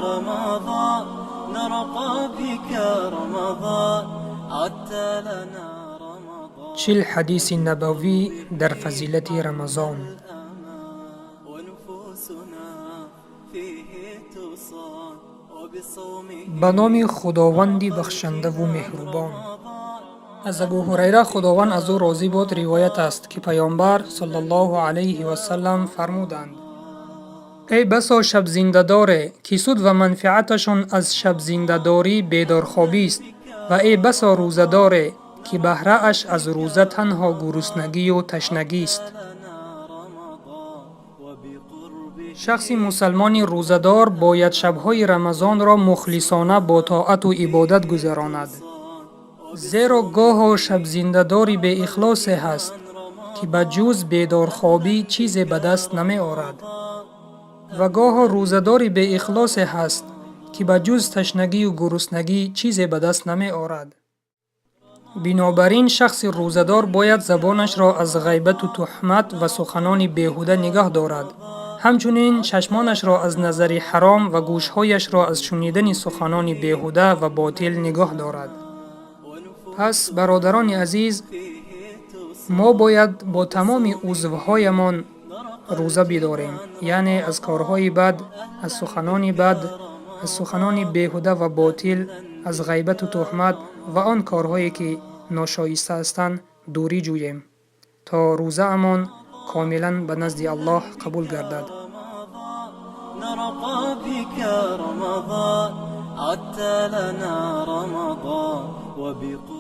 رمضان، نرقى بك رمضان، عدت لنا رمضان. 40 ҳадиси набавӣ дар фазилати Рамазон. ونفوسنا فيه تصان وبصومه. Ба номи Худованди бахшандаву меҳрубон. Аз Абу Ҳурайра, Худованд аз ӯ розӣ бод, ривоят аст, ки Паёмбар саллаллоҳу алайҳи васаллам фармуданд: «Эй басо шабзиндадоре, ки суд ва манфиаташон аз шабзиндадорӣ бедорхобист, ва эй басо рӯзадоре, ки баҳрааш аз рӯза танҳо гуруснагию ташнагист». Шахси мусалмони рӯзадор бояд шабҳои Рамазонро мухлисона бо тоату ибодат гузаронад, зеро гоҳо шабзиндадори беихлосе ҳаст, ки ба ҷуз бедорхобӣ чизе ба даст намеорад, ва гоҳо рӯзадори беихлосе ҳаст, ки ба ҷуз ташнагию гуруснагӣ чизе ба даст намеорад. Бинобар ин шахси рӯзадор бояд забонашро аз ғайбату туҳмат ва суханони беҳуда нигоҳ дорад, ҳамчунин чашмонашро аз назари ҳаром ва гӯшҳояшро аз шунидани суханони беҳуда ва ботил нигоҳ дорад. Пас, бародарони азиз, мо бояд бо тамоми узвҳоямон рӯза бидорем, яъне аз корҳои бад, аз суханони бад, аз суханони беҳуда ва ботил, аз ғайбату туҳмат ва он корҳое, ки ношоиста ҳастанд, дурӣ ҷӯем, то рӯзаамон комилан ба назди Аллоҳ қабул гардад. نرقى بك رمضان، عدت لنا رمضان وبقرب